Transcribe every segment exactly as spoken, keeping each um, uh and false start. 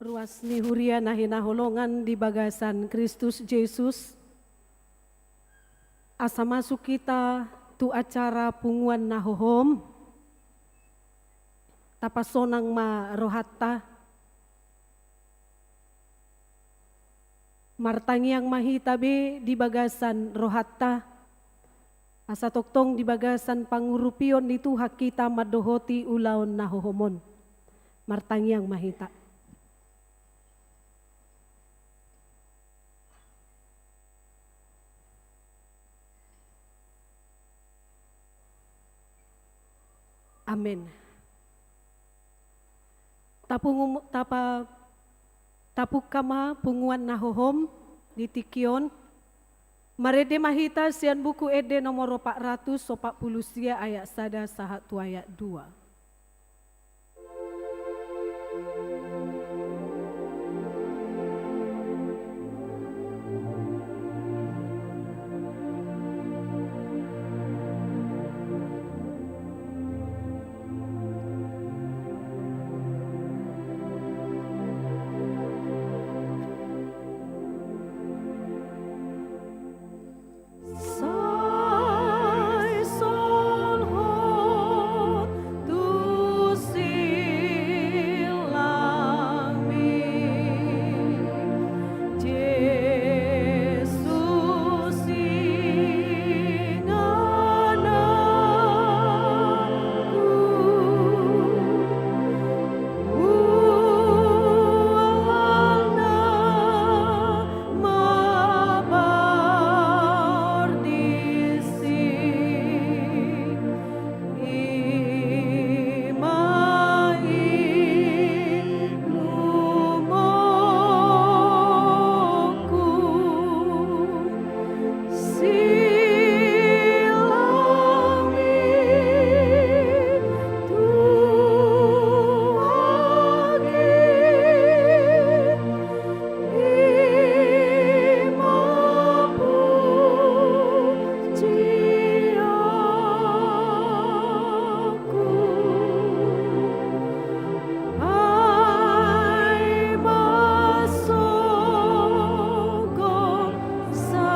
Ruas ni huria na hinaholongan di bagasan Kristus Jesus, asa masuk hita tu acara punguan na hohom, tapasonang ma rohanta. Martangiang ma hita be di bagasan rohanta, asa tongtong di bagasan pangurupion ni Tuhan hita mandohoti ulaon na hohom on. Martangiang ma hita. Amen. Tapungu-, tapa-, tapungka ma punguan na hohom di tingki on. Marende ma hita sian Buku Ende nomor opat ratus opat pulu sia, ayat sada sahat tu ayat dua. Sai solhot tu silangmi, Jesus ingananku, ualna mapaor disi, i ma inumongku. Silangmi tuak i, i ma pujianku. Ai ma sogot sahata,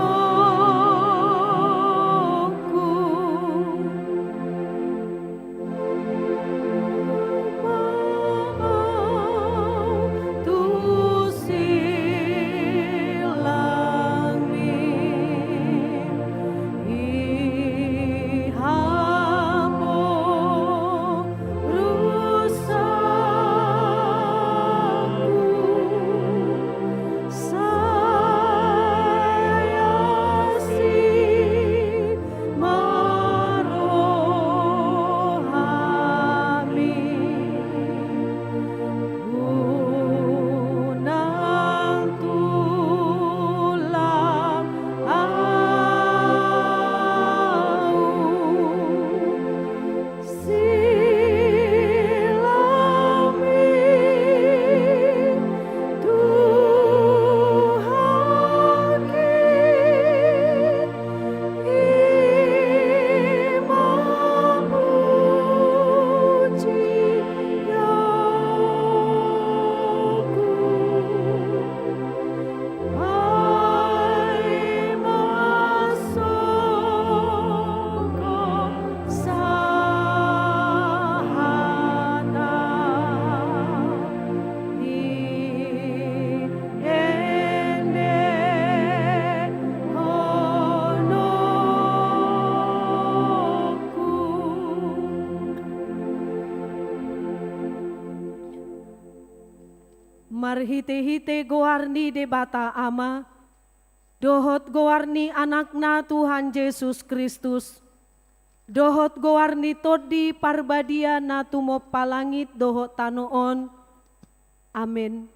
iendehononku. Au tu silangmi, i haporusangku. Sai asi ma rohami, unang tulang au. Silangmi tuak i, i ma pujianku. Ai ma sogot sahata, iendehononku. Marhitehite goar ni Debata Ama, dohot goar ni Anakna Tuhan Jesus Kristus, dohot goar ni Tondi Parbadia na tumompa langit dohot tano on. Amen.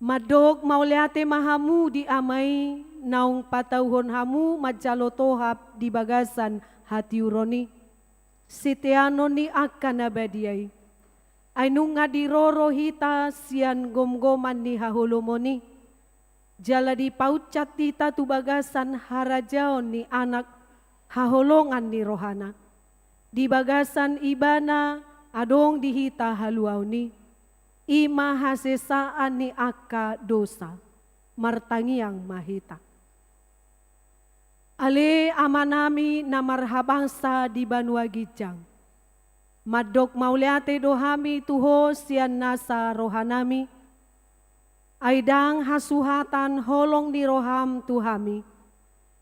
Mandok mauliate ma hamu di Ama i, naung patauhon hamu manjalo tohap di bagasan hatiuron i, siteanon ni angka na badia i. Ai nunga diroro hita sian gomgoman ni haholomon i, Jala dipaunsat hita tu bagasan harajaon ni Anak haholongan ni rohana. Di bagasan Ibana adong di hita haluaon i, i ma hasesaan ni angka dosa. Martangiang ma hita. Ale Amanami na marhabangsa di banua ginjang, mandok mauliate do hami tu Ho sian nasa rohanami, ai ndang hasuhatan holong ni roham tu hami,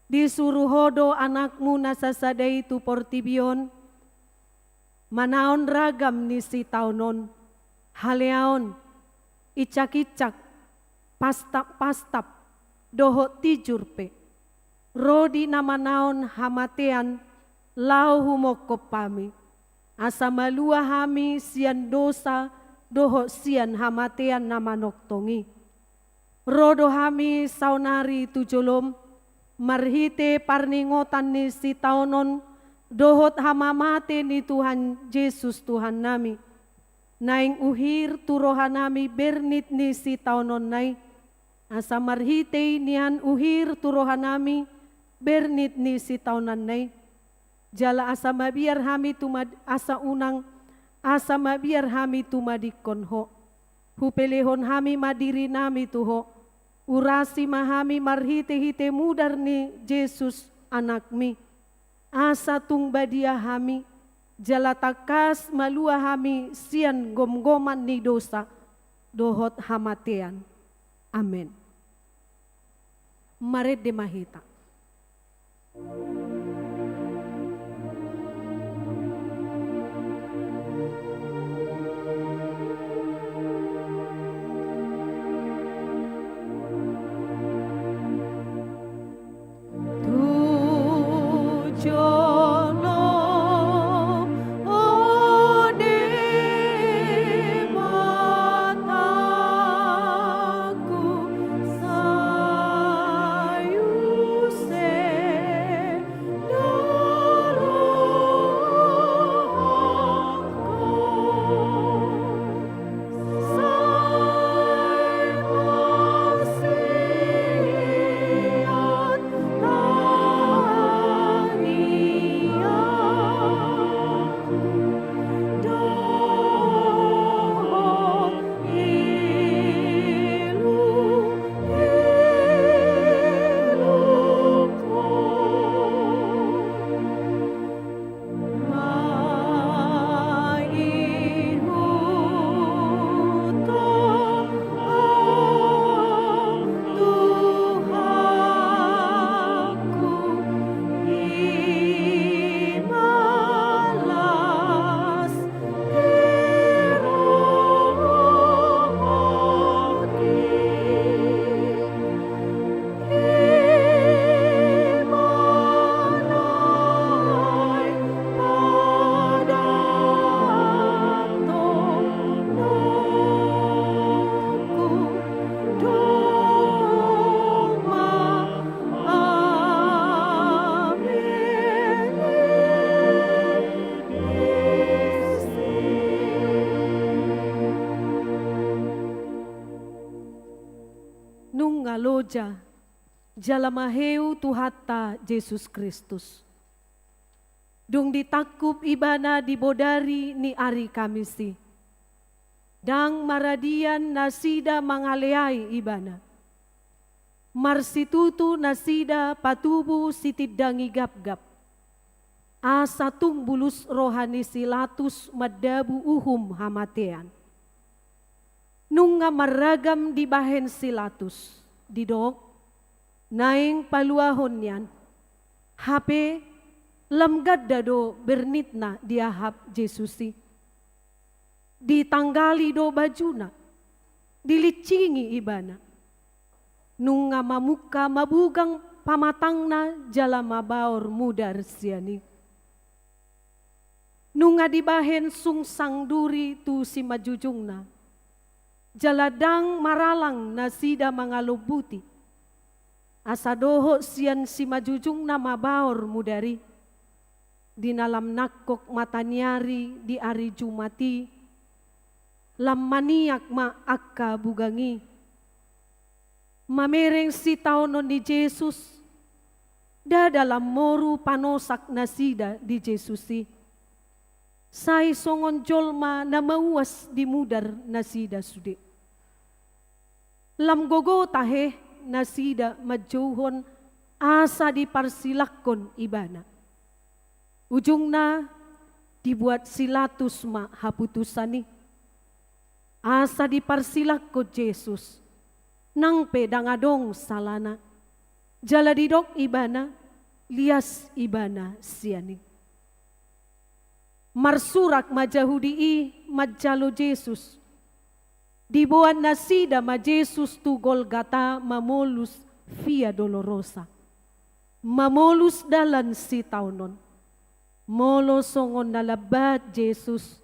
disuru Ho do Anakmu na sasada i tu portibi on, manaon ragam ni sitaonon, haleaon, incak-incak, pastap-pastap, dohot tijur pe. Ro di na manaon hamatean laho humongkop hami, asa malua hami sian dosa dohot sian hamatean na manongtong i. Ro do hami saonari tu jolom, marhite parningotan ni sitaonon dohot hamamate ni Tuhan Jesus Tuhannami. Naeng uhir tu rohanami bernit ni sitaononna i, asa marhite i nian uhir tu rohanami bernit ni sitaononna i. Jala asa mabiar hami tu mad-, asa unang, asa mabiar hami tumadingkon Ho. Hupelehon hami ma dirinami tu Ho. Urasi ma hami marhite-hite mudar ni Jesus Anakmi. Asa tung badia hami, jala tangkas malua hami sian gomgoman ni dosa dohot hamatean. Amen. Marende ma hita. Nunga loja jala maheu Tuhanta Jesus Kristus. Dung ditangkup Ibana di bodari ni ari Kamis i, ndang maradian nasida mangaleai Ibana. Marsitutu nasida patubu sitindangi gapgap, asa tung bulus roha ni si Latus mandabu uhum hamatean. Nunga marragam dibahen si Latus, didok, naeng paluahon nian. Hape lam ganda do bernitna diahap Jesus i. Ditanggali do bajuna, dilinsingi Ibana. Nunga mamungka mabugang pamatangna jala mabaor mudar sian i. Nunga dibahen sungsang duri tu simanjujungna, jala ndang maralang nasida mangalombuti, asa dohot sian simanjujungna mabaor mudar i. Di na lam nangkok mata ni ari di ari Jumat i, lam maniak ma angka bugang i. Mamereng sitaonon ni Jesus, ndada lam moru panosak nasida di Jesus i. Sai songon jolma na mauas di mudar nasida sude. Lam gogo tahe nasida manjouhon asa diparsilangkon ibana. Ujungna dibuat si Latus ma haputusan i. Asa diparsilangkon Jesus, nang pe ndang adong salana. Jala didok ibana, lias ibana sian i. Marsurak ma Jahudi i manjalo Jesus. Diboan nasida ma Jesus tu Golgata mamolus Via Dolorosa. Mamolus dalan sitaonon. Molo songon na lambat Jesus,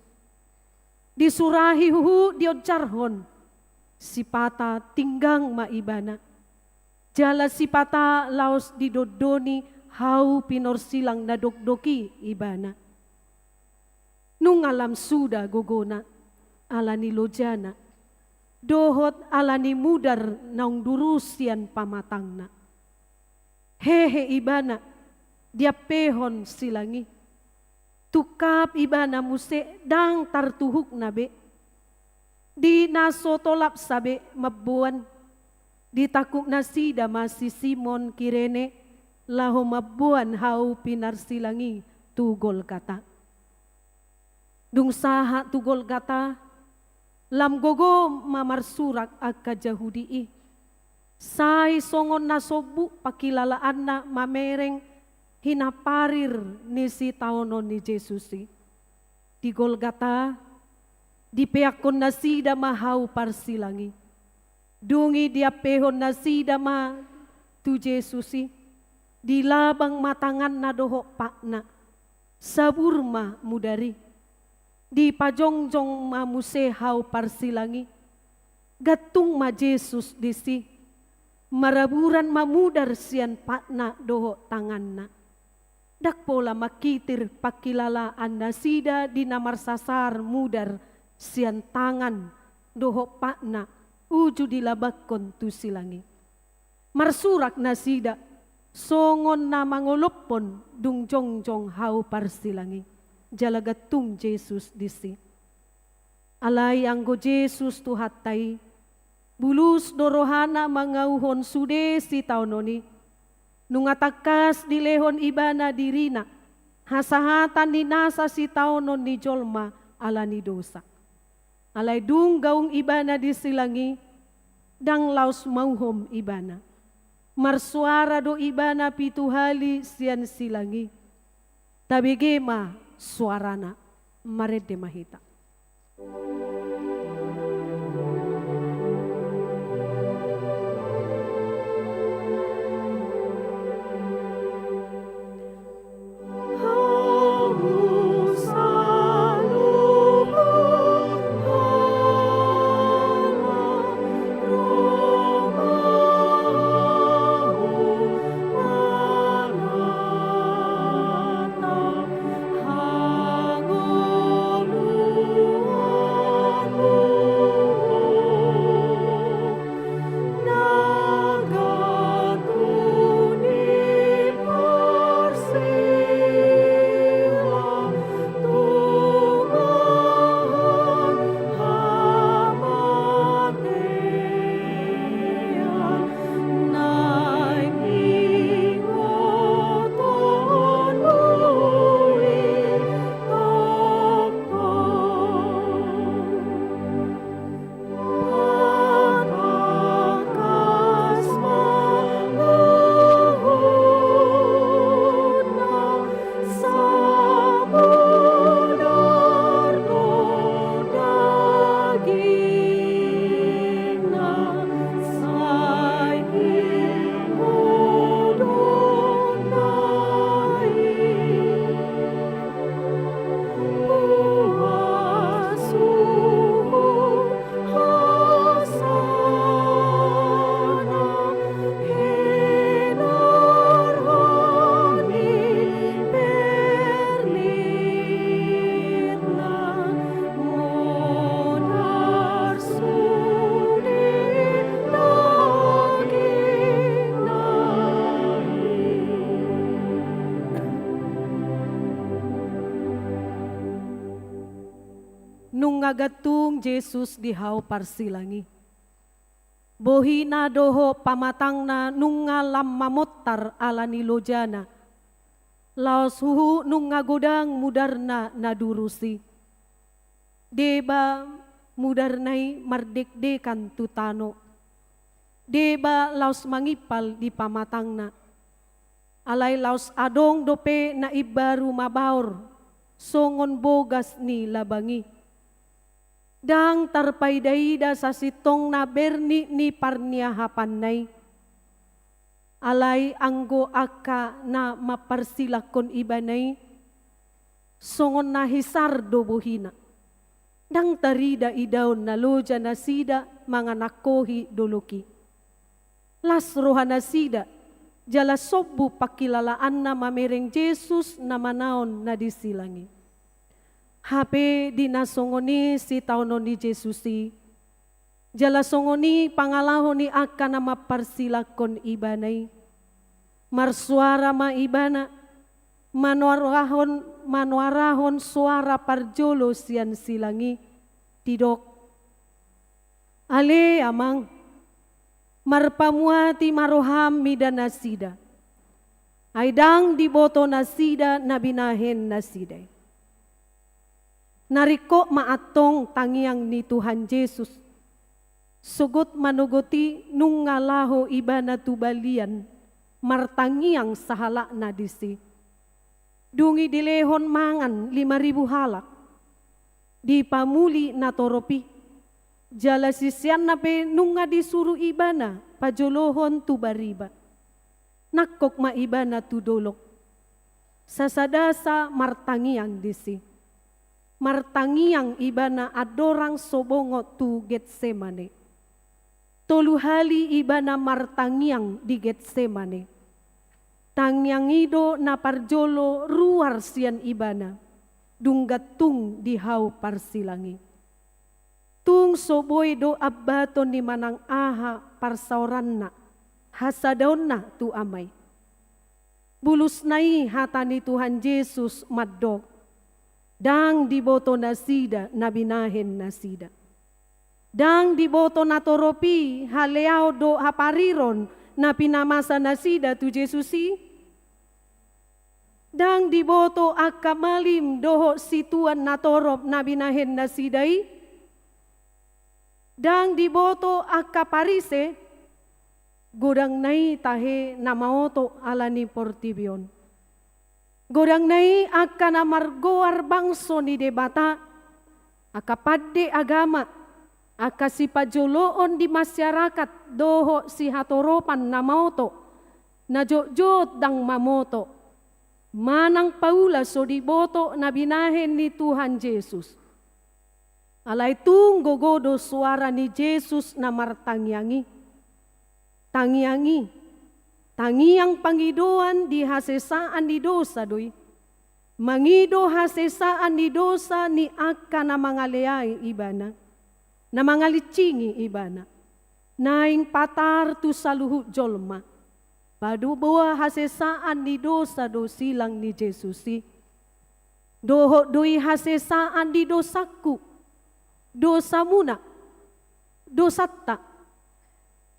disurahi huhut dionjarhon, sipata tinggang ma ibana. Jala sipata laos didondoni hau pinorsilang na dokdok i ibana. Nunga lam suda gogona, ala ni lojana, dohot ala ni mudar naung durus sian pamatangna. Hehe ibana, diampehon silang i. Tungkap ibana muse ndang tartuhukna be. Di na so tolapsa be mamboan, ditangkup nasida ma si Simon Kirene laho mamboan hau pinarsilang i tu Golgata. Dung sahat tu Golgata, lam gogo ma marsurak angka Jahudi i. Sai songon na sombu pangkilalaanna mamereng hinaparir ni sitaonon ni Jesus i. Di Golgata, dipeakkon nasida ma hau parsilang i. Dung i diampehon nasida ma tu Jesus i, dilabang ma tanganna dohot patna, sabur ma mudar i. Dipajongjong ma muse hau parsilang i. Gantung ma Jesus disi, maraburan ma mudar sian patna dohot tanganna. Ndang pola mangkitir pangkilalaan nasida di na marsasar mudar sian tangan dohot patna uju dilabangkon tu silang i. Marsurak nasida songon na mangolophon dung jongjong hau parsilang i, jala gantung Jesus disi. Alai anggo Jesus Tuhanta i, bulus do rohana mangauhon sude sitaonon i. Nunga tangkas dilehon ibana dirina, hasahatan ni nasa sitaonon ni jolma ala ni dosa. Alai dung gaung ibana di silang i, ndang laos mauhom ibana. Marsuara do ibana pitu hali sian silang i. Tabege ma suarana, marende ma hita. Gantung Jesus di hau parsilang i. Bohina dohot pamatangna nunga lam mamontar ala ni lojana. Laos huhut nunga godang mudarna na durus i. Deba mudarna i mardekdekan tu tano. Deba laos mangimpal di pamatangna. Alai laos adong dope na imbaru mabaor songon bogas ni labang i. Ndang tarpaida-ida sasintongna bernit ni parniahapanna i. Alai anggo angka na mamparsilangkon ibana i, songon na hisar do bohina. Ndang tarida idaon na loja nasida manganangkohi dolok i. Las rohanasida, jala sombu pangkilalaanna mamereng Jesus na manaon na di silang i. Hape di na songon i sitaonon ni Jesus i, jala songon i pangalaho ni angka na mamparsilangkon ibana i. Marsuara ma ibana, manuarahon, manuarahon suara parjolo sian silang i, didok: Ale Amang, marpamuati ma roham mida nasida. Ai ndang diboto nasida na binahen nasida i. Na ringkot ma antong tangiang ni Tuhan Jesus. Sogot manogot i nunga laho ibana tu balian, martangiang sahalakna disi. Dung i dilehon mangan lima ribu halak. Dipamuli natorop i. Jala siseanna pe nunga disuru ibana pajolohon tu bariba. Nangkok ma ibana tu dolok. Sasadasa martangiang disi. Martangiang ibana andorang so bongot tu Getsemane. Tolu hali ibana martangiang di Getsemane. Tangiang i do na parjolo ruar sian ibana, dung gantung di hau parsilang i. Tung so boi do ambaton ni manang aha parsaoranna, hasadaonna tu Ama i. Bulusna i hata ni Tuhan Jesus mandok: Ndang diboto nasida na binahen nasida. Ndang diboto natorop i haleaon dohot hapariron na pinamasa nasida tu Jesus i. Ndang diboto angka malim dohot situan natorop na binahen nasida i. Ndang diboto angka Parise. Godangna i tahe na maoto ala ni portibi on. Godangna i angka na margoar bangso ni Debata, angka pande agama, angka sipajoloon di masyarakat dohot sihatoropan na maoto, na jotjot ndang mamoto. Manang paula so diboto na binahen ni Tuhan Jesus. Alai tung gogo do suara ni Jesus na martangiang i. Tangiang i, tangiang pangidoan di hasesaan ni dosa do i. Mangido hasesaan ni dosa ni angka na mangaleai ibana, na mangalincingi ibana. Naeng patar tu saluhut jolma. Paboa hasesaan ni dosa do silang ni Jesus i. Dohot do i hasesaan di dosangku, dosamuna, dosanta.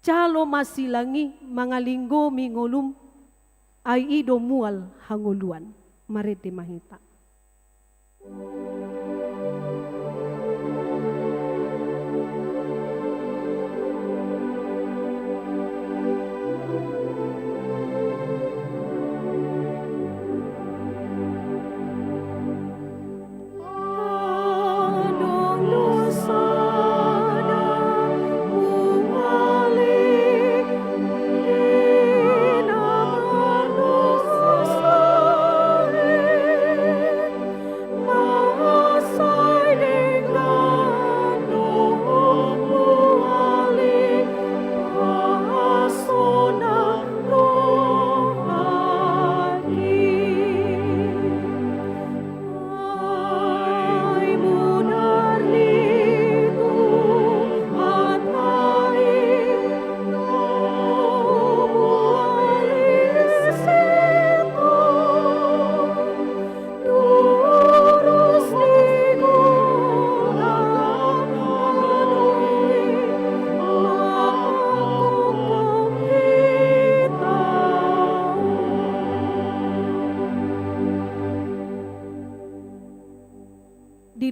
Jalo ma silang i mangalinggomi ngolum, ai i do mual hangoluan. Marende ma hita.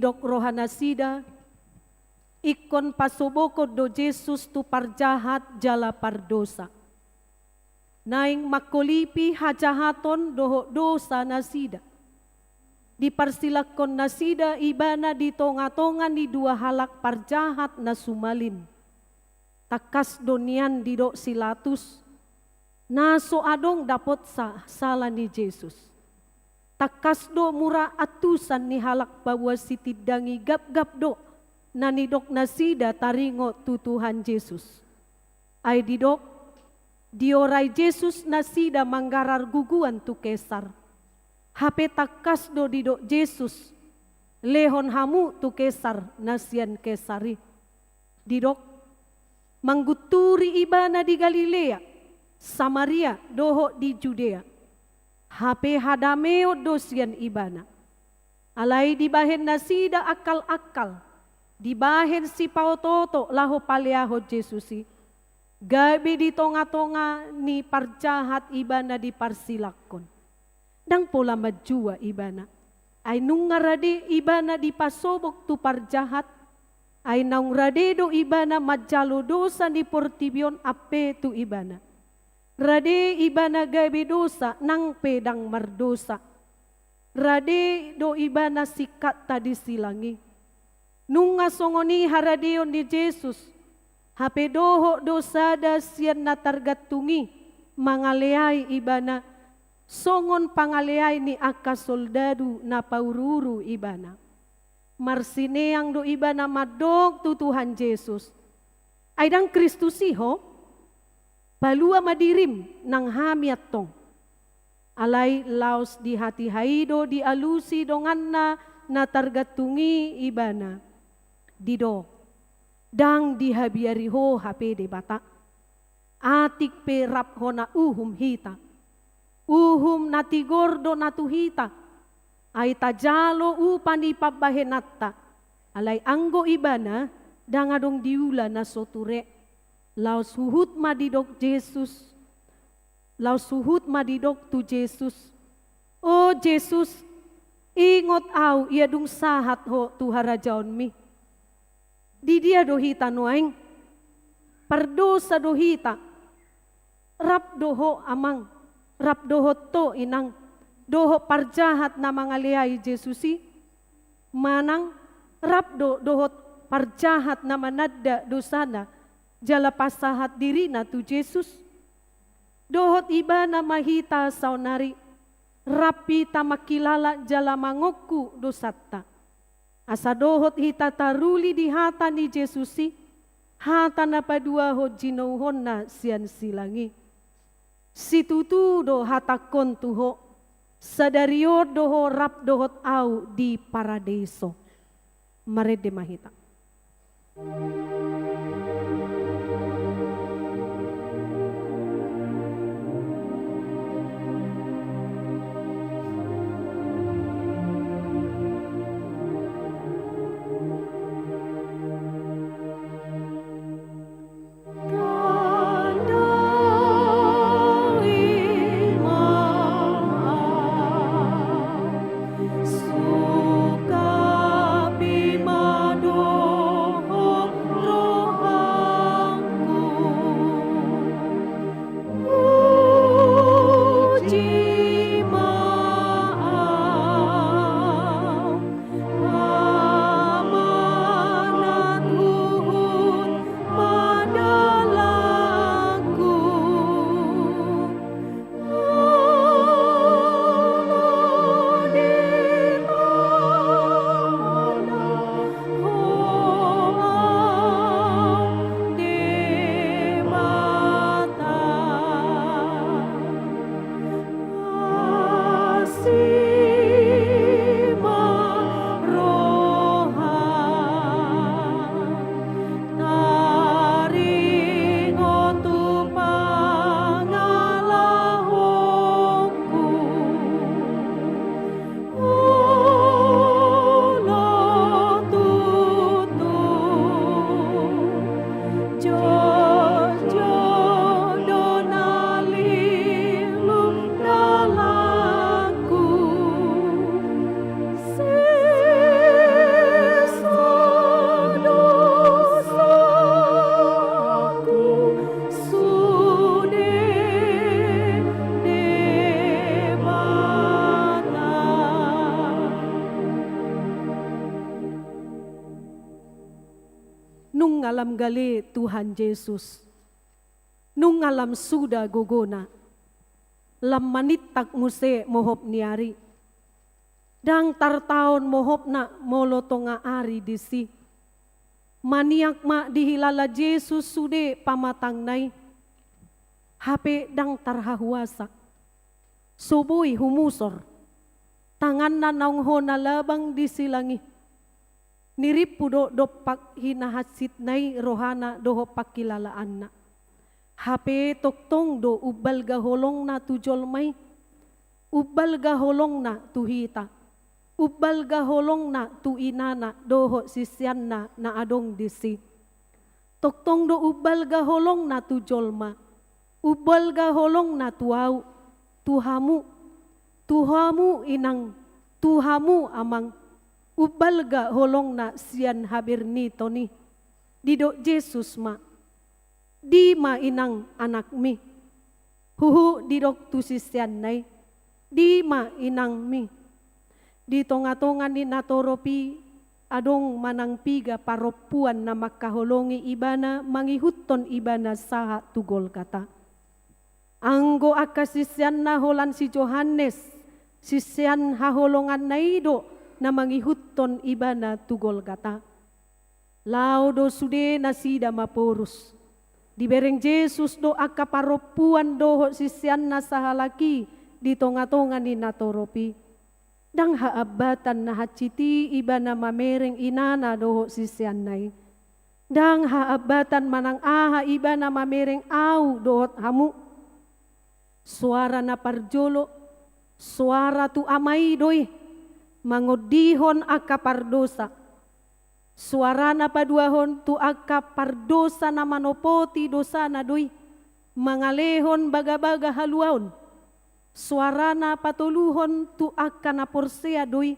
Didok rohanasida, ingkon pasobokhon do Jesus tu parjahat jala pardosa. Naeng mangkolipi hajahaton dohot dosa nasida. Diparsilanghon nasida ibana di tonga-tonga ni dua halak parjahat na sumalin. Tangkas do nian didok si Latus, na so adong dapotsa sala ni Jesus. Tangkas do mura antusan ni halak paboa sitindangi gapgap do na nidok nasida taringot tu Tuhan Jesus. Ai didok, diorai Jesus nasida manggarar guguan tu Kesar. Hape tangkas do didok Jesus, lehon hamu tu Kesar na sian Kesar i. Didok, manggunturi ibana di Galilea, Samaria, dohot di Judea. Hape hadameon do sian ibana. Alai dibahen nasida angkal-angkal, dibahen sipaotooto laho paleahon Jesus i, gabe di tonga-tonga ni parjahat ibana diparsilanghon. Ndang pola manjua ibana. Ai nunga rade ibana dipasobok tu parjahat, ai naung rade do ibana manjalo dosa ni portibi on ampe tu ibana. Rade ibana gabe dosa nang pe ndang mardosa. Rade do ibana singkatta disilang i. Nunga songon i haradeon ni Jesus, hape dohot do sada sian na targantung i mangaleai ibana, songon pangaleai ni angka soldadu na pauru-uru ibana. Marsineang do ibana mandok tu Tuhan Jesus, ai ndang Kristus i ho? Palua ma dirim nang hami antong. Alai laos di hatiha i do dialusi donganna na targantung i ibana. Didok, ndang dihabiari ho hape Debata. Atik pe rap hona uhum hita. Uhum na tigor do na tu hita. Ai tajalo upa ni pambahenanta. Alai anggo ibana ndang adong diula na so ture. Laos huhut ma didok Jesus. Laos huhut ma didok tu Jesus, "O Jesus, ingot ahu ia dung sahat ho tu harajaonmi." Di dia do hita nuaeng? Pardosa do hita. Rap do ho amang, rap dohot ho inang, dohot parjahat na mangaleai Jesus i? Manang rap do dohot parjahat na mananda dosana jala pasahat dirina tu Jesus? Dohot ibana ma hita saonari, rap hita mangkilala jala mangongku dosanta. Asa dohot hita taruli di hata ni Jesus i, hata na paduahon jinouhonna sian silang i. Situtu do hatangkon tu ho, sadari on do ho rap dohot ahu di paradeiso. Marende ma hita. Lam gale Tuhan Jesus, nunga lam suda gogona, lam manintak muse mohop ni ari. Ndang tartaon mohopna molo tonga ari disi. Maniak ma dihilala Jesus sude pamatangna i, hape ndang tarhahuasa. So boi humusor, tanganna naung hona labang di silang i. Nirimpu do dompak hinahansitna i rohana dohot pangkilalaanna. Hape tongtong do umbalga holongna tu jolma i, umbalga holongna tu hita, umbalga holongna tu inana dohot siseanna na adong disi. Tongtong do umbalga holongna tu jolma, umbalga holongna tu ahu, tu hamu, tu hamu inang, tu hamu amang, umbalga holongna sian haberniton i. Didok Jesus ma, "Dima inang anakmi?" Huhut didok tu siseanna i, "Dima inangmi?" Di tongatonga ni natorop i adong manang piga parompuan na mangkaholongi ibana mangihuthon ibana sahat tu Golgata. Anggo angka siseanna holan si Johannes, sisean haholonganna i do na mangihuthon ibana tu Golgata. Laho do sude nasida maporus. Dibereng Jesus do angka parompuan dohot siseanna sahalak i di tongatonga ni natorop i. Ndang haambatan na hansit i ibana mamereng inana dohot siseanna i. Ndang haambatan manang aha ibana mamereng ahu dohot hamu. Soara na parjolo, soara tu Ama i do i, mangondihon angka pardosa. Soara na paduahon tu angka pardosa na manopoti dosana do i, mangalehon bagabaga haluaon. Soara na patoluhon tu angka na porsea do i,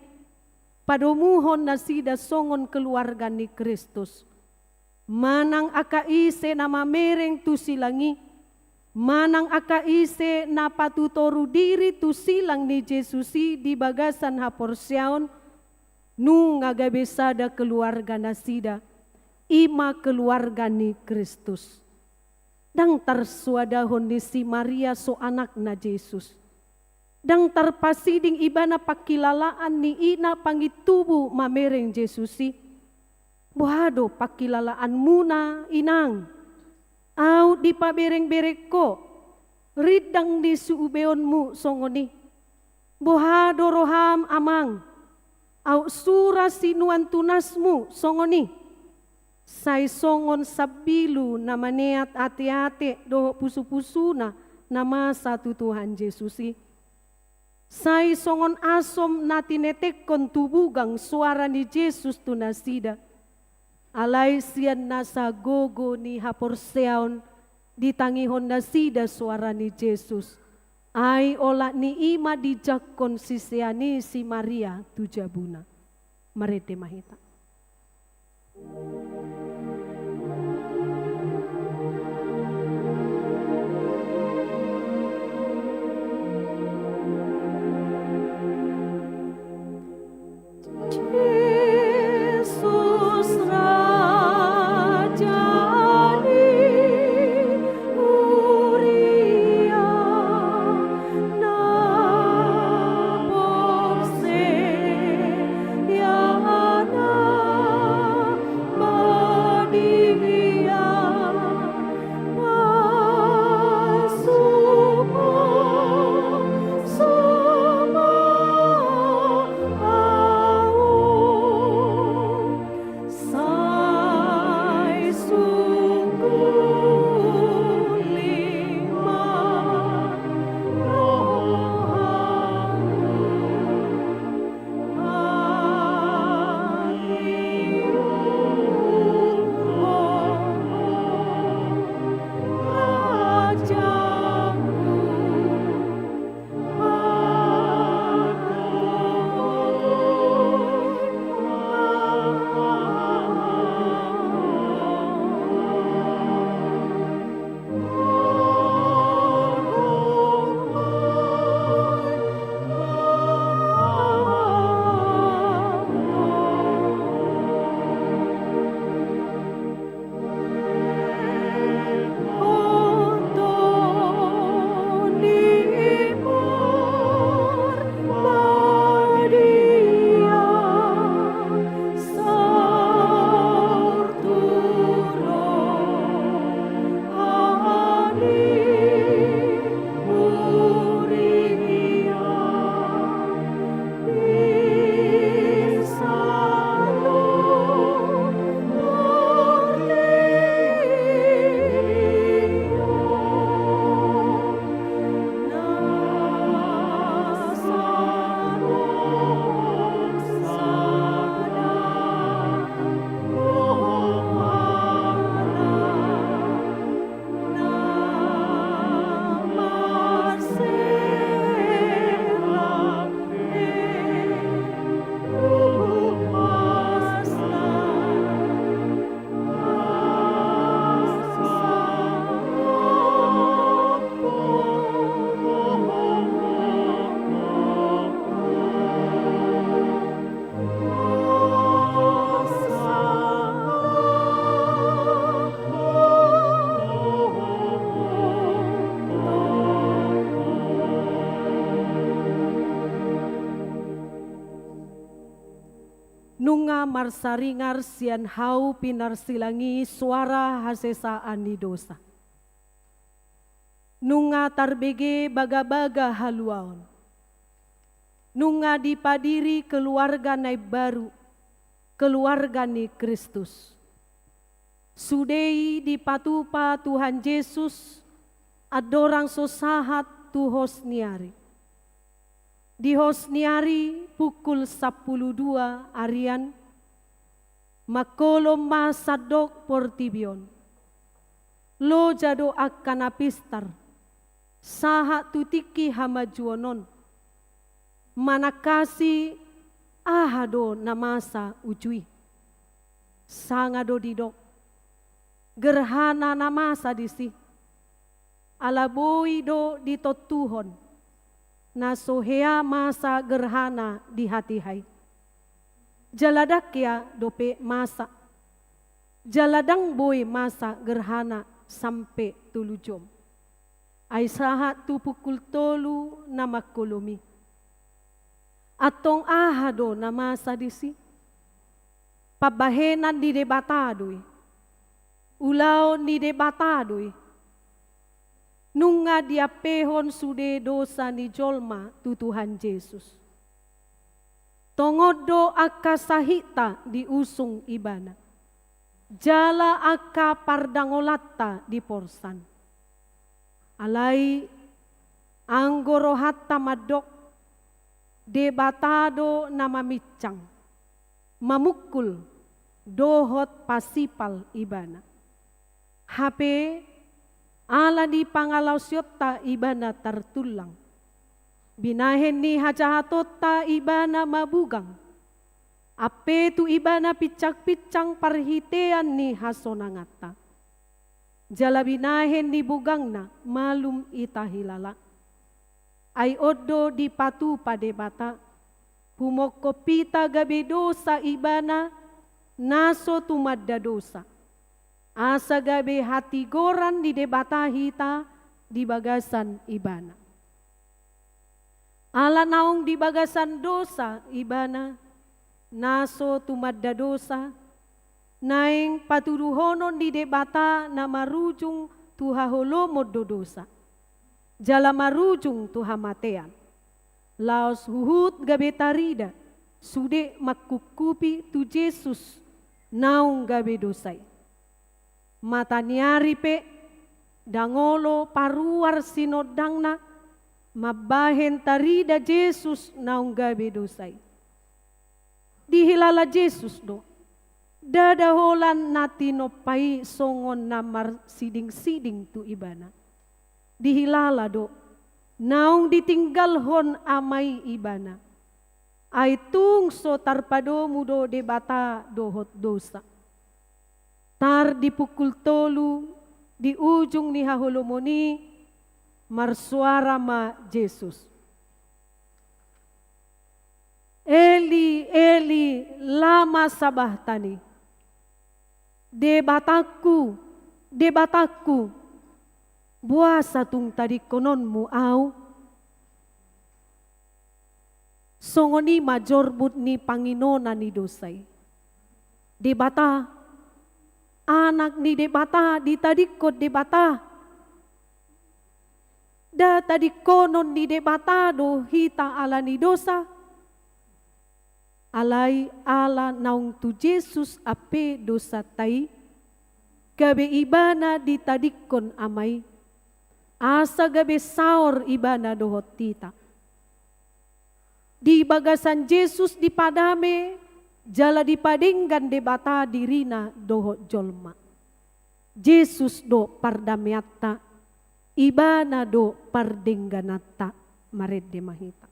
padomuhon nasida songon keluarga ni Kristus. Manang angka ise na mamereng tu silang i, manang angka ise na patutoru diri tu silang ni Jesus i di bagasan haporseaon, nunga gabe sada keluarga nasida, i ma keluarga ni Kristus. Ndang tarsoadahon ni si Maria so anakna Jesus. Ndang tarpasiding ibana pangkilalaan ni ina pangintubu mamereng Jesus i. Boha do pangkilalaanmuna, inang? Aut dipaberengbereng ho, rindang ni siubeonmu songon i. Boha do roham, amang? Aut sura sinuan tunasmu songon i. Sai songon sambilu na maneat ateate dohot pusupusuna na masa tu Tuhan Jesus i. Sai songon asom na tinetekhon tu bugang soara ni Jesus tu nasida. Alai sian nasa gogo ni haporseaon ditangihon nasida soara ni Jesus. Ai olat ni i ma dijangkon sisean i si Maria tu jabuna. Marende ma hita. marsaringar sian hau pinarsilang i soara hasesaan ni dosa. Nunga tarbege bagabaga haluaon. Nunga dipadiri keluarga na imbaru, keluarga ni Kristus. Sude i dipatupa Tuhan Jesus andorang so sahat tu hos ni ari. Di hos ni ari pukul sampulu dua arian, mangkolom ma sandok portibi on. Loja do angka na pistar, sahat tu tingki hamajuon on. Manangkasi aha do na masa uju i. Sanga do didok, gerhana na masa disi. Ala boi do ditontuhon, na so hea masa gerhana di hatiha i. Jala ndang hea dope masa. Jala ndang boi masa gerhana sampe tolu jom. Ai sahat tu pukul tolu na mangkolom i. Antong aha do na masa disi? Pambahenan ni Debata do i. Ulaon ni Debata do i. Nunga diampehon sude dosa ni jolma tu Tuhan Jesus. Tongon do angka sahitna diusung Ibana. Jala angka pardangolanta diporsan. Alai anggo rohanta mandok, Debata do na mamincang, mamungkul, dohot pasipal Ibana. Hape ala ni pangalaosionta Ibana tartullang. Binahen ni hajahatonta Ibana mabugang. Ampe tu Ibana pincang-pincang parhitean ni hasonanganta. Jala binahen ni bugangna malum hita hilala. Ai on do dipatupa Debata, humongkop hita gabe dosa Ibana, na so tumanda dosa. Asa gabe hatigoran ni Debata hita di bagasan Ibana. Ala naung di bagasan dosa Ibana, na so tumanda dosa, naeng patuduhonon ni Debata na marujung tu haholomon do dosa. Jala marujung tu hamatean. Laos huhut gabe tarida, sude mangkungkupi tu Jesus naung gabe dosa i. Mata ni ari pe, ndang olo paruar sinondangna, mambahen tarida Jesus naung gabe dosa i. Dihilala Jesus do, ndada holan na tinompa i songon na marsiding-siding tu Ibana. Dihilala do, naung ditinggalhon Ama i Ibana. Ai tung so tarpadomu do Debata dohot dosa. Tar di pukul tolu, di ujung ni haholomon i, marsuara ma Jesus. Eli, Eli, lama sabachthani? Debatangku, Debatangku, boasa tung tadingkononmu ahu? Songon i ma jorbut ni panginona ni dosa i. Debata, Anak ni Debata, ditadingkon Debata. Nda tadingkonon ni Debata do hita ala ni dosa. Alai ala naung tu Jesus ampe dosanta i, gabe Ibana ditadingkon Ama i, asa gabe saor Ibana dohot hita. Di bagasan Jesus dipadame jala dipadenggan Debata dirina dohot jolma. Jesus do pardameanta, Ibana do pardenggananta. Marende ma hita.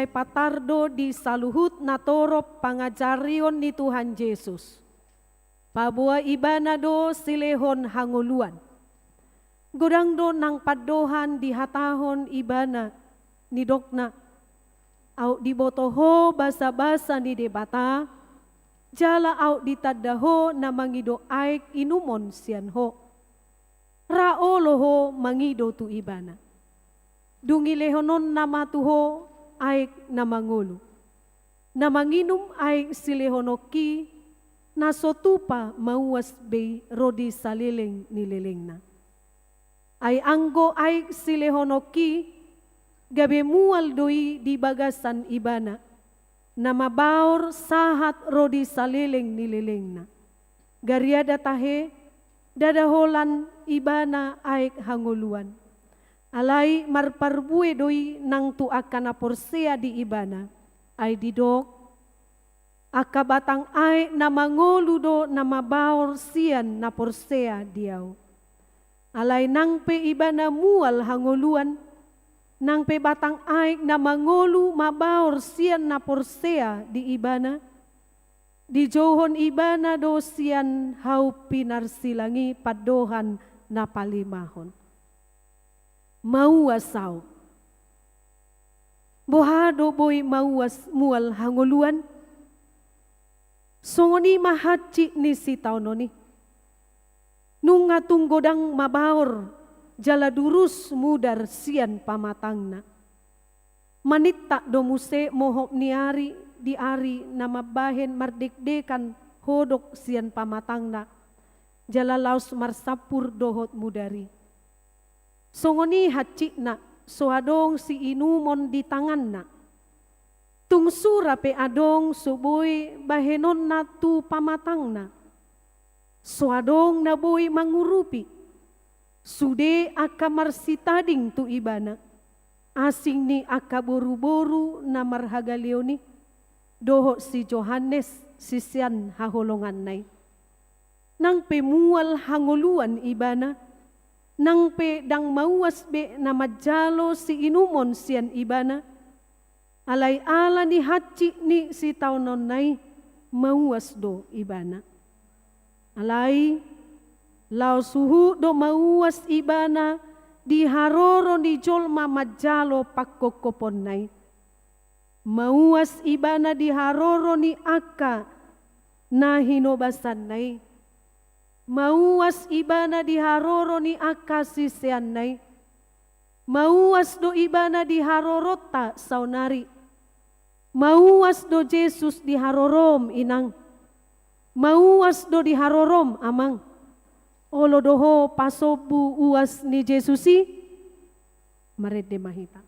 Patar do di saluhut natorop pangajarion ni Tuhan Jesus. Paboa ibana do silehon hangoluan. Godang do nang pandohan dihatahon ibana, nidokna: Aut diboto ho basabasa ni Debata, jala aut ditanda ho na mangido aek inumon sian ho. Ra olo ho mangido tu ibana. Dung i lehononna ma tu ho aek na mangolu. Na manginum aek silehononki, na so tupa mauas be i ro di saleleng ni lelengna. Ai anggo aek silehononki, gabe mual do i di bagasan ibana, na mabaor sahat ro di saleleng ni lelengna. Gariada tahe, ndada holan ibana aek hangoluan. Alai marparbue do i nang tu angka na porsea di ibana. Ai didok: Angka batang aek na mangolu do na mabaor sian na porsea di Ahu. Alai nang pe ibana mual hangoluan, nang pe batang aek na mangolu mabaor sian na porsea di ibana, dijouhon ibana do sian hau pinarsilang i pandohan na palimahon: Mauas ahu. Boha do boi mauas mual hangoluan? Songon i ma hansit ni sitaonon i. Nunga tung godang mabaor jala durus mudar sian pamatangna. Manintak do muse mohop ni ari di ari na mambahen mardekdekan hodok sian pamatangna, jala laos marsampur dohot mudar i. Songon i hansitna, so adong siinumon di tanganna. Tung sura pe adong so boi bahenonna tu pamatangna. So adong na boi mangurupi. Sude angka marsitading tu ibana, asing ni angka boruboru na marhagaleon i, dohot si Johannes sisean haholonganna i. Nang pe mual hangoluan ibana, nang pe ndang mauas be na manjalo siinumon sian ibana, alai ala ni hansit ni sitaononna i, mauas do ibana. Alai laos huhut do mauas ibana di haroro ni jolma manjalo pangkophoponna i. Mauas ibana di haroro ni angka na hinobasanna i. Mauas ibana di haroro ni angka siseanna i. Mauas do ibana di haroronta saonari. Mauas do Jesus di harorom, Inang. Mauas do di harorom, Amang. Olo do ho pasombu uas ni Jesus i? Marende ma hita.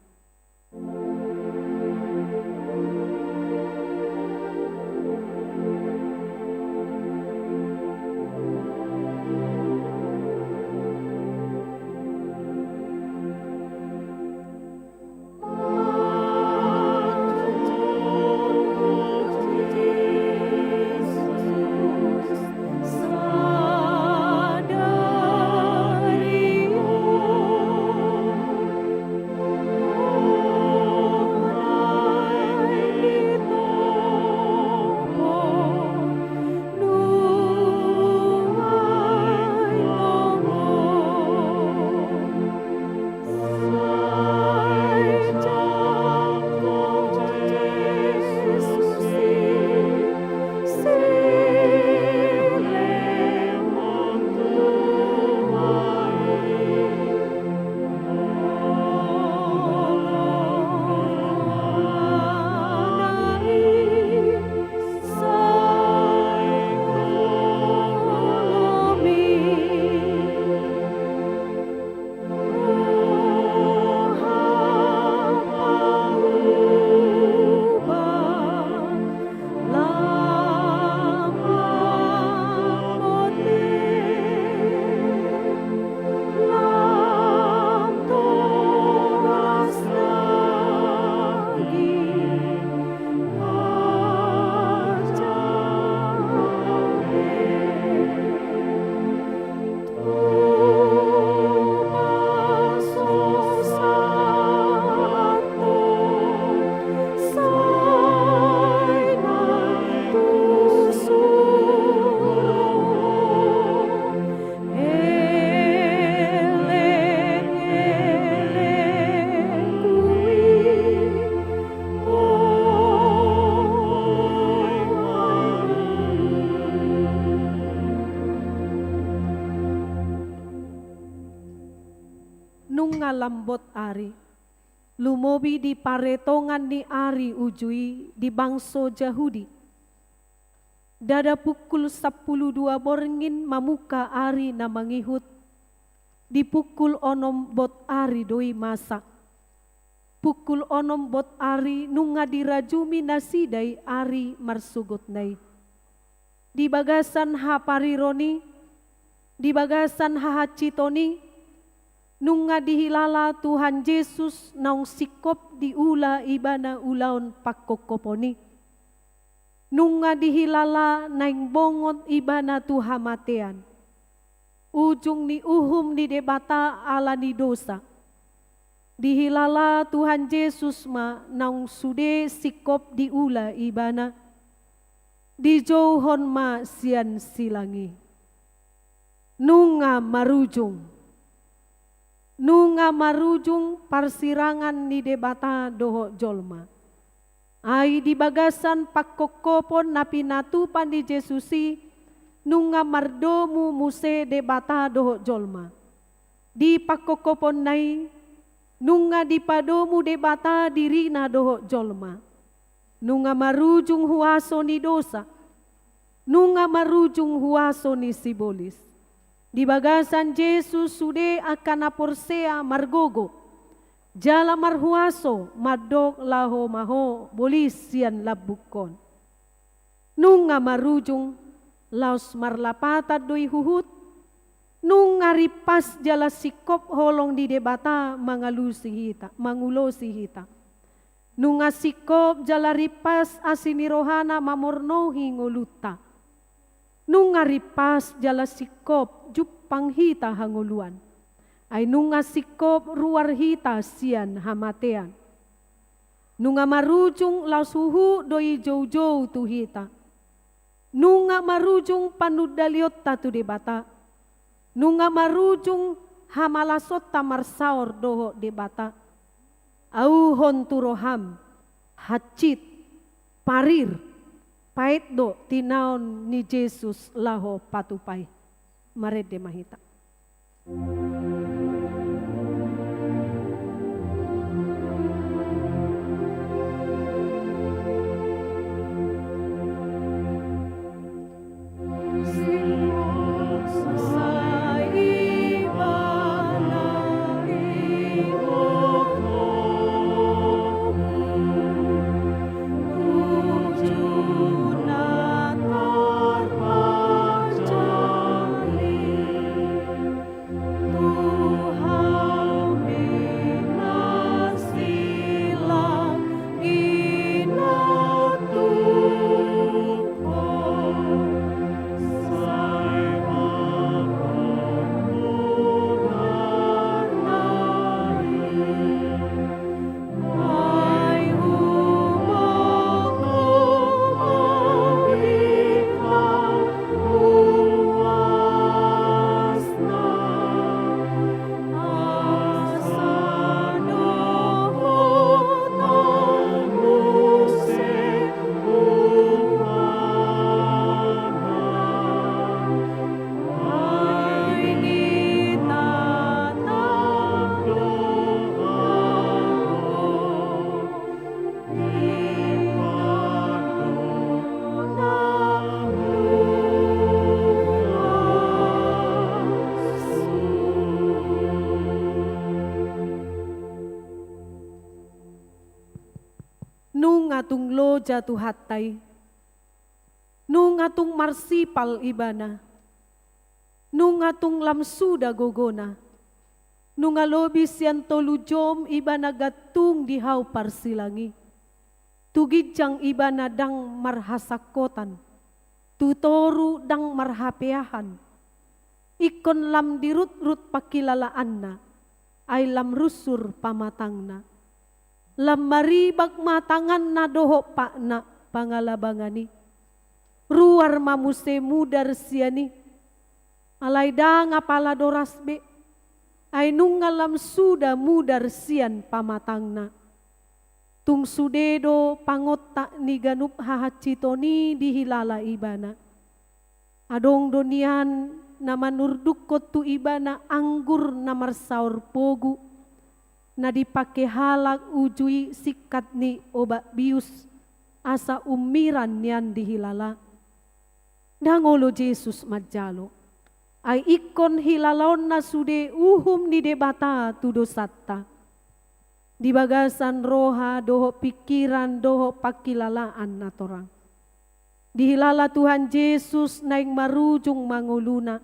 Nunga lambot ari, lumobi di paretongan ni ari uju i di bangso Jahudi. Ndada pukul sampulu dua borngin mamungka ari na mangihut, di pukul onom bot ari do i masa. Pukul onom bot ari nunga dirajumi nasida i ari marsogotna i. Di bagasan hapariron i, di bagasan hahansiton i, nunga dihilala Tuhan Jesus naung singkop diula ibana ulaon pangkophopon i. Nunga dihilala naeng bongot ibana tu hamatean, ujung ni uhum ni Debata ala ni dosa. Dihilala Tuhan Jesus ma naung sude singkop diula ibana, dijouhon ma sian silang i. Nunga marujung. Nunga marujung parsirangan ni Debata dohot jolma. Ai di bagasan pangkophopon na pinatupa ni Jesus i, nunga mardomu muse Debata dohot jolma. Di pangkophoponna i, nunga dipadomu Debata dirina dohot jolma. Nunga marujung huaso ni dosa. Nunga marujung huaso ni sibolis. Di bagasan Jesus sude angka na porsea margogo jala marhuaso mandok laho ma ho bolis sian lambungkon. Nunga marujung, laos marlapatan do i huhut. Nunga rimpas jala singkop holong ni Debata mangalusi hita, mangulosi hita. Nunga singkop jala rimpas asi ni rohana mamornohi ngolunta. Nunga rimpas jala singkop jumpang hita hangoluan. Ai nunga singkop ruar hita sian hamatean. Nunga marujung laos huhut do i joujou tu hita. Nunga marujung panundalionta tu Debata. Nunga marujung hamalasonta marsaor dohot Debata. Auhon tu roham, hansit, parir, paet do tinaon ni Jesus laho patupa i. Marende ma hita. Nunga tung loja Tuhanta i. Nunga tung marsipal Ibana. Nunga tung lam suda gogona. Nunga lobi sian tolu jom Ibana gantung di hau parsilang i. Tu ginjang Ibana ndang marhasangkotan. Tu toru ndang marhapeahan. Ingkon lam dirutrut pangkilalaanna, ai lam rusur pamatangna. Lam maribak ma tanganna dohot patna pangalabangan i. Ruar ma muse mudar sian i. Alai ndang apala doras be, ai nunga lam suda mudar sian pamatangna. Tung sude do pangontak ni ganup hahansiton i dihilala Ibana. Adong do nian na manurdukkon tu Ibana anggur na marsaor pogu, na dipangke halak uju i singkat ni obat bius, asa ummiran nian dihilala. Ndang olo Jesus manjalo. Ai ingkon hilalaonna sude uhum ni Debata tu dosanta. Di bagasan roha dohot pingkiran dohot pangkilalaan na torang. Dihilala Tuhan Jesus naeng marujung ma ngoluna,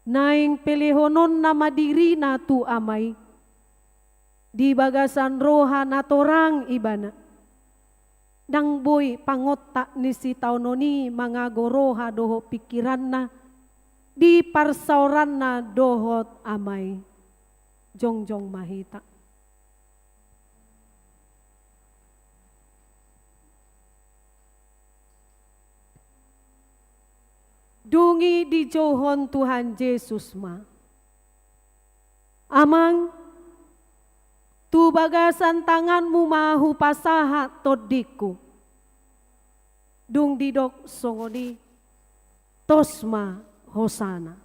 naeng pelehononna ma dirina tu Ama i. Di bagasan roha na torang Ibana. Ndang boi pangontak ni sitaonon i mangago roha dohot pingkiranna di parsaoranna dohot Ama i. Jongjong ma hita. Dung i dijouhon Tuhan Jesus ma: Amang, tu bagasan tanganmu ma hupasahat tondingku. Dung didok songon i, tos ma hosana.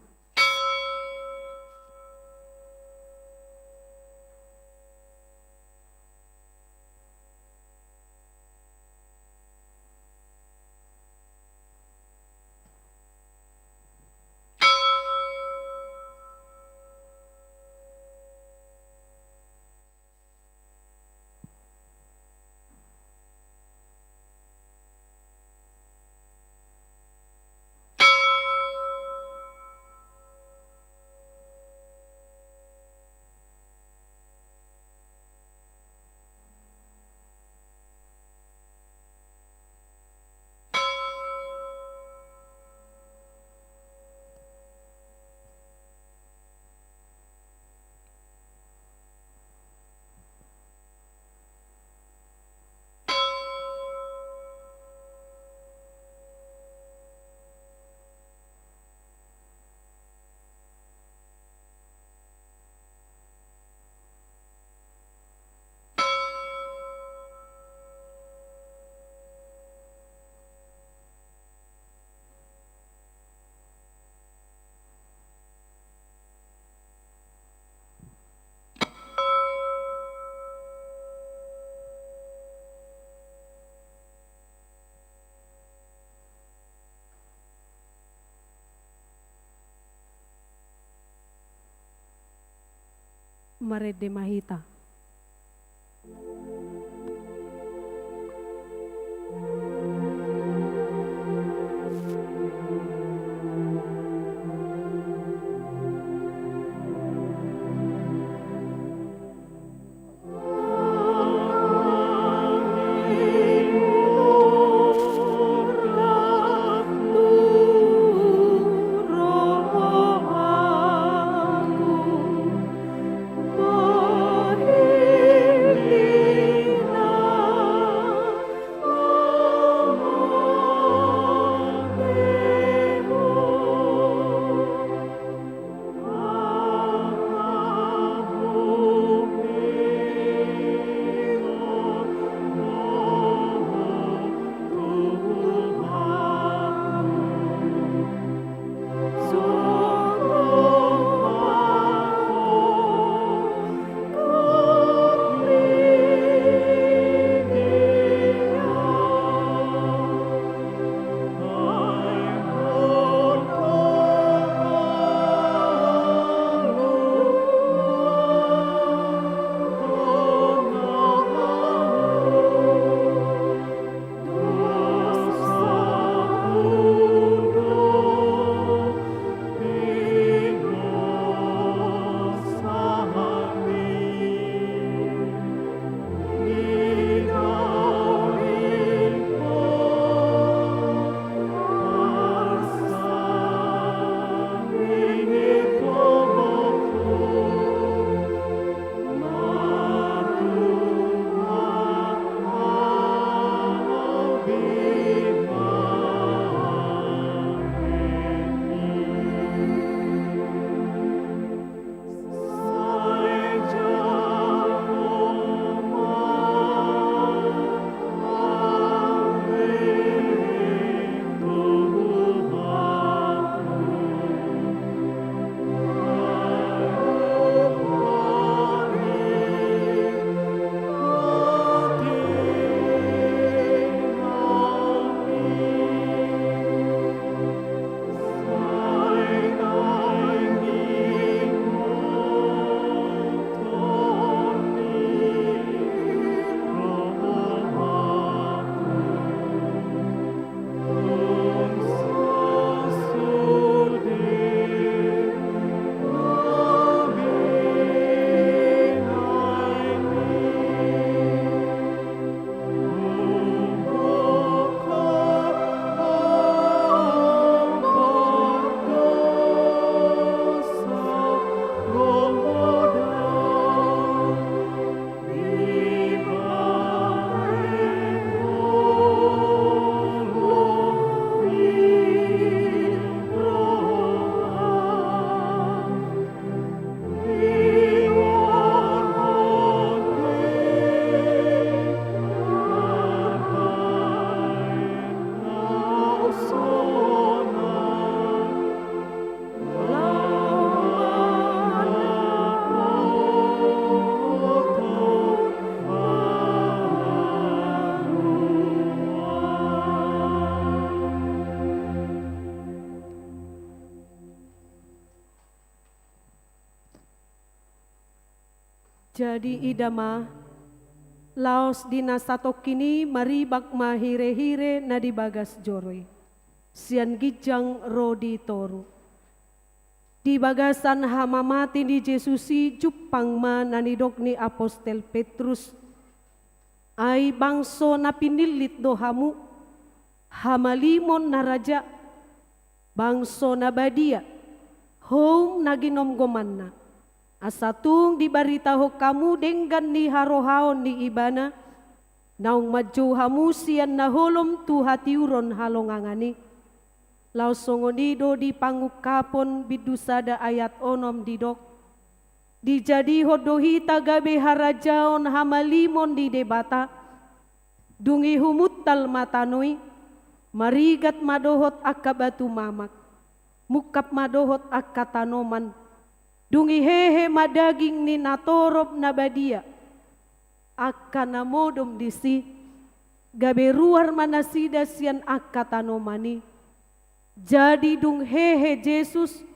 Marende ma hita. Jadi ida ma, laos di na satongkin i maribak ma hirehire na di bagas joro i, sian ginjang ro di toru. Di bagasan hamamate ni Jesus i jumpang ma na nidok ni apostel Petrus, ai bangso na pinillit do hamu, hamalimon na raja, bangso na badia, houm na ginomgomanna, asa tung dibaritahon hamu denggan ni harohaon ni Ibana, naung manjou hamu sian na holom tu hatiuron halongangan i. Laos songon i do di Pangungkapon bindu sada ayat onom didok, dijadihon do hita gabe harajaon hamalimon ni Debata, dung i humuntal ma tano i, marigat ma dohot angka batu mamak, mungkap ma dohot angka tanoman, dung i hehe ma daging ni natorop na badia, angka na modom disi, gabe ruar ma nasida sian angka tanoman i. Jadi dung hehe Jesus,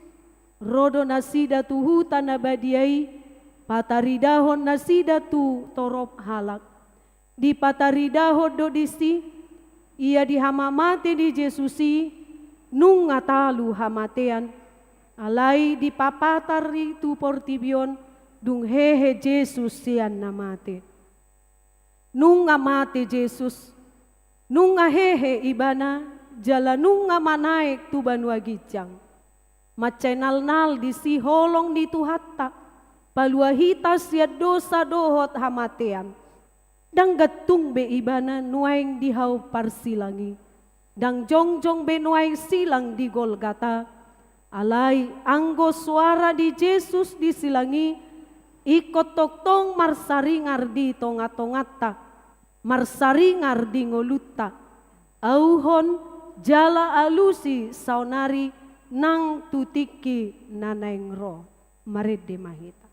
ro do nasida tu huta na badia i, pataridahon nasida tu torop halak. Dipataridahon do disi, ia di hamamate ni Jesus i, nunga talu hamatean, alai dipapatar i tu portibi on, dung hehe Jesus sian na mate. Nunga mate Jesus, nunga hehe Ibana, jala nunga manaek tu banua ginjang. Mansai nalnal disi holong ni Tuhanta, palua hita sian dosa dohot hamatean. Ndang gantung be Ibana nuaeng di hau parsilang i, ndang jongjong be nuaeng silang di Golgata. Alai anggo suara ni Jesus di silang i, ingkon tongtong marsaringar di tongatonganta, marsaringar di ngolunta, auhon jala alusi saonari nang tu tingki na naeng ro. Marende ma hita.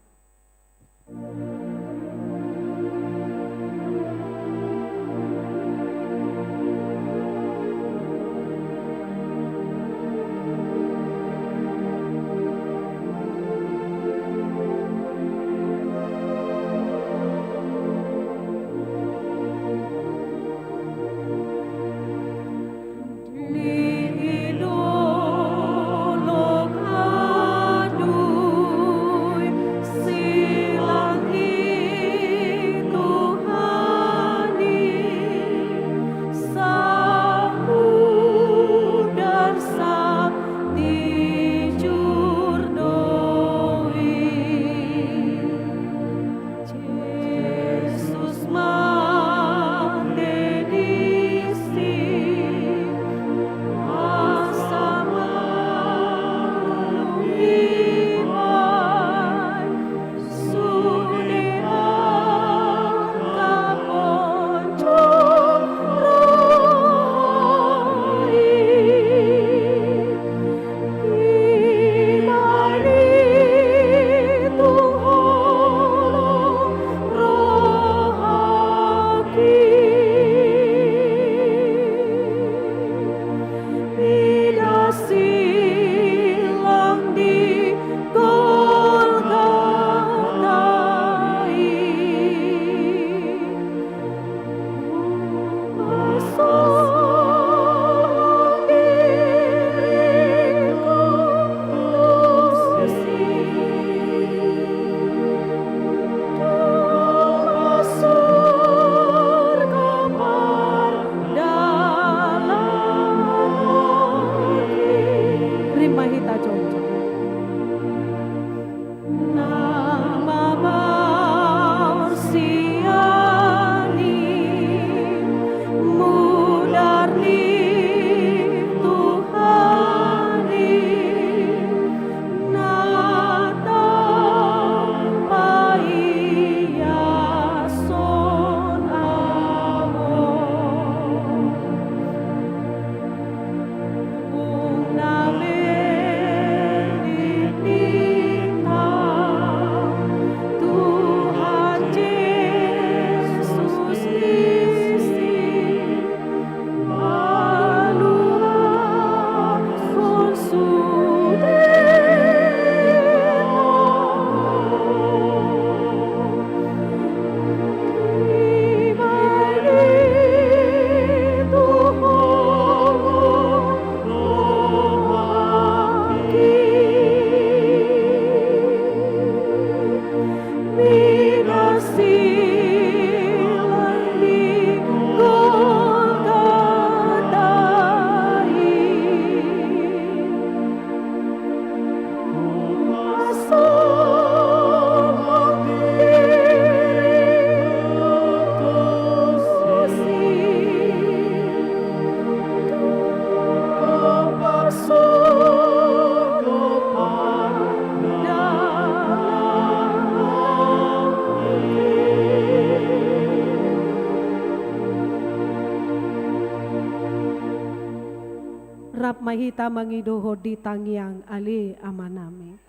Rap ma hita mangidohon di tangiang. Ale Amanami.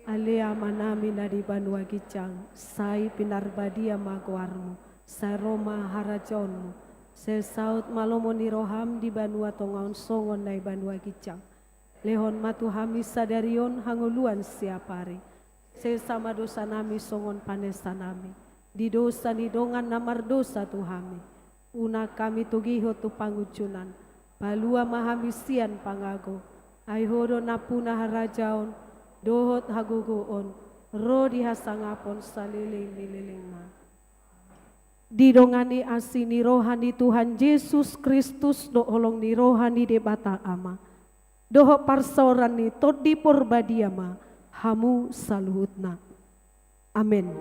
Ale Amanami na di banua ginjang, sai pinarbadia ma goarmu, sai ro ma harajaonmu, sai saut ma lomo ni roham di banua tonga on songon na di banua ginjang. Lehon ma tu hami sadari on hangoluan siapari. Sesa ma dosanami songon panesanami di dosa ni dongan na mardosa tu hami. Unang hami togihon tu pangunjunan. Palua ma hami sian pangago. Ai Ho do nampuna harajaon dohot hagogoon ro di hasangapon saleleng ni lelengna. Didongani asi ni roha ni Tuhan Jesus Kristus dohot holong ni roha ni Debata Ama dohot parsaoran ni Tondi Porbadia ma hamu saluhutna. Amen.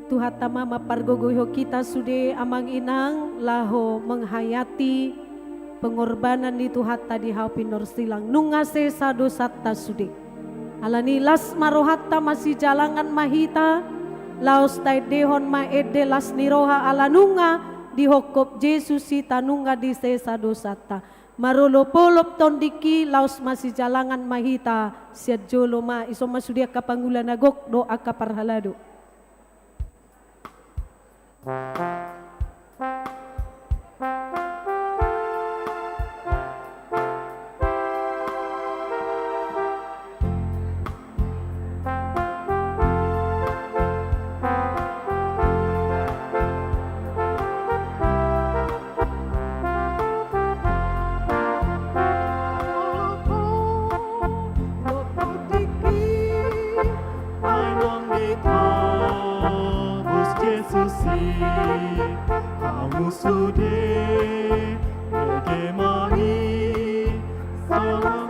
Tuhanta ma mampargogoihon hita sude amang inang laho menghayati pengorbanan ni Tuhanta di hau pinarsilang. Nunga sesa dosanta sude. Alani las ma rohanta, masijalangan ma hita, laos taendehon ma ende las ni roha ala nunga dihophop Jesus hita, nunga disesa dosanta. Marolopolop tondingki laos masijalangan ma hita sian jolo ma, ison ma sude angka pangula na gok dohot angka parhalado. Ai nang ditobus Jesus i, hamu sude, bege ma i, salam